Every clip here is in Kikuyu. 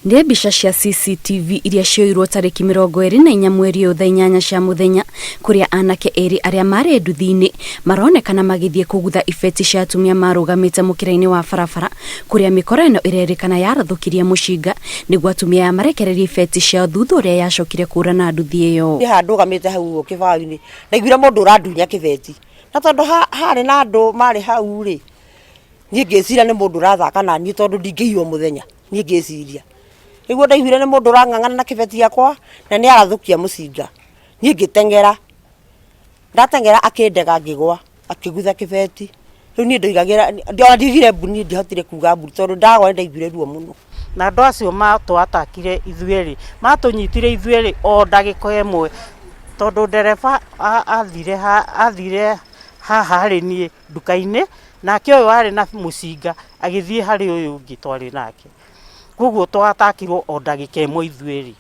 Nĩ mbica cia CCTV iria cioirwo tarĩki 24 mweri ũyũ thaa 8 cia mũthenya kũrĩa anake erĩ arĩa marĩ nduthi-inĩ maronekana magĩthiĩ kũgutha ibeti cia atumia marũgamĩte mũkĩra-inĩ wa barabara kũrĩa mĩkora ĩno ĩrerĩkana yarathũkirie mũcinga nĩguo atumia aya marekererie ibeti ciao thutha ũrĩa yacokire kũra na nduthi ĩyo. Niĩ haha ndũgamĩte hau ũguo kĩbaũ-inĩ ndaiguire mũndũ ũrandunya kĩbeti na tondũ harĩ na andũ marĩ hau rĩ, niĩ ngĩciria nĩ mũndũ ũrathaka naniĩ tondũ ndingĩiywo mũthenya. Niĩ ngĩciria, nĩguo ndaiguire nĩ mũndũ ũrang'ang'ana na kĩbeti gĩakwa na nĩ arathũkia mũcinga. Niĩ ngĩteng'era, ndateng'era akĩndega ngĩgwa, akĩgutha kĩbeti. Rĩu niĩ ndoigagĩra, ona ndiaugire mbu niĩ ndiahotire kuga mbu tondũ ndagwa nĩ ndaiguire ruo mũno. Na andũ acio matũ attack ire ithuerĩ, matũnyitire ithuerĩ o ndagĩka ĩmwe, tondũ ndereba athire haha harĩ niĩ nduka-inĩ, nake ũyũ warĩ na mũcinga agĩthiĩ harĩ ũyũ ũngĩ twarĩ nake. Koguo twa attack irwo o ndagĩka ĩmwe ithuerĩ,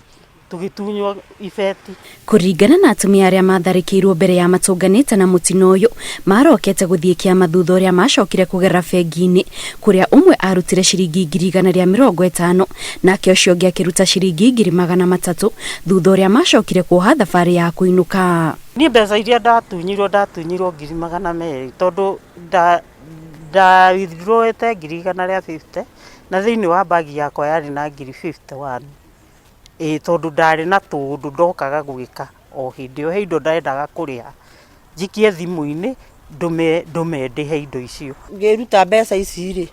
tũgĩtunywo ibeti. Kũringana na atumia arĩa matharĩkĩirwo mbere ya matũnganĩte na mũtino ũyũ, marokete gũthiĩ kĩama thutha ũrĩa macokire kũgerera bengi-inĩ kũrĩa ũmwe arutire ciringi 150,000 nake ũcio ũngĩ akĩruta ciringi 300,000 thutha ũrĩa macokire kuoha thabarĩ ya kũinũka. Niĩ mbeca iria ndatunyirwo, ndatunyirwo 200,000 tondũ nda withdraw ĩte 150,000 na thĩinĩ wa bag yakwa yarĩ na 51,000. Ĩĩ tondũ ndarĩ na tũũndũ ndokaga gwĩka o hĩndĩ ĩyo, he indo ndendaga kũrĩha, njikie thimũ-inĩ ndũme ndũme ndĩhe indo icio. Ngĩruta mbeca ici rĩ,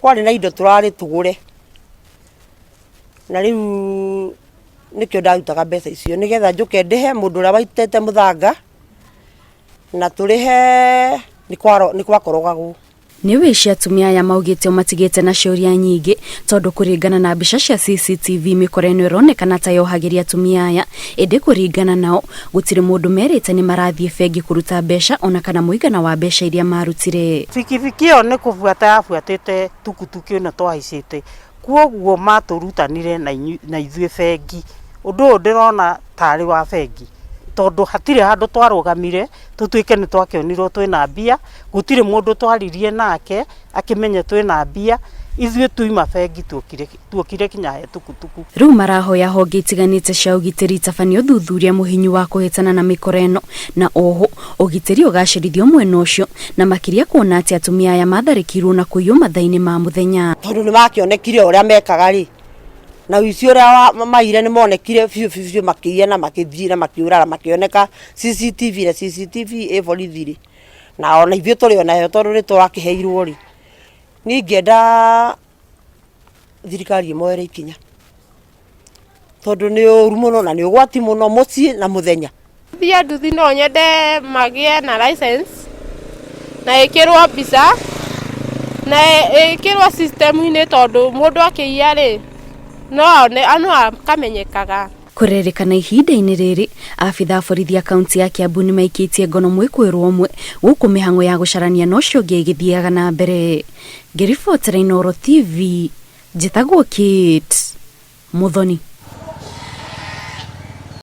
kwarĩ na indo tũrarĩ tũgũre, na rĩu nĩkĩo ndarutaga mbeca icio nĩgetha njũke ndĩhe mũndũ ũrĩa waitĩte mũthanga, na tũrĩhe nĩ gwakorogagwo. Nĩ wĩici atumia aya maugĩte matigĩte na ciũria nyingĩ tondũ kũringana na mbica cia CCTV mĩkora ĩno ĩronekana ta yohagĩria atumia aya, ĩndĩ kũringana nao gũtirĩ mũndũ merĩte nĩ marathiĩ bengi kũruta mbeca ona kana mũigana wa mbeca iria marutire. Bikibiki ĩyo nĩ kũbuata yabuatĩte tukutuku ĩno twahaicĩte, kwoguo matũrutanire na ithuĩ bengi. Ũndũ ũyũ ndĩrona tarĩ wa bengi tondũ hatirĩ handũ twarũgamire tũtuĩke nĩ twakĩonirwo twĩna mbia, gũtirĩ mũndũ twaririe nake akĩmenye twĩna mbia, ithuĩ tuima bengi tuokire kinya he tukutuku. Rĩu marahoya honge itiganĩte cia ũgitĩri itabanie ũthuthuria mũhinyu wa kũhĩtana na mĩkora ĩno na oho ũgitĩri ũgacĩrithio mwena ũcio na makĩria kuona atĩ atumia aya matharĩkĩirwo na kũiywo mathaa-inĩ ma mũthenya. Tondũ nĩ makĩonekire ũrĩa mekaga rĩ, na ũici ũrĩa maiyire nĩ monekire biũ biũ biũ makĩiya na makĩthiĩ na makĩũra na makĩoneka CCTV na CCTV ĩ borithi rĩ, na ona ithuĩ tũrĩ o nayo tondũ nĩ tũrakĩheirwo rĩ, niĩ ingĩenda thirikari ĩmoere ikinya tondũ nĩ ũru mũno na nĩ ũgwati mũno mũciĩ na mũthenya. Thiĩ nduthi no nyende magĩe na license na ĩkĩrwo mbica na ĩkĩrwo system-inĩ tondũ mũndũ akĩiya rĩ no one no akamenyekaga. Kũrerĩkana ihinda-inĩ rĩrĩ abithaa a borithi a kaunti ya Kiambu nĩ maikĩtie ngono mwĩkũĩrwo ũmwe gũkũ mĩhang'o ya gũcarania na ũcio ũngĩ ĩgĩthiaga na mbere. Ngĩribotera Inooro TV, njĩtagwo Kate Muthoni.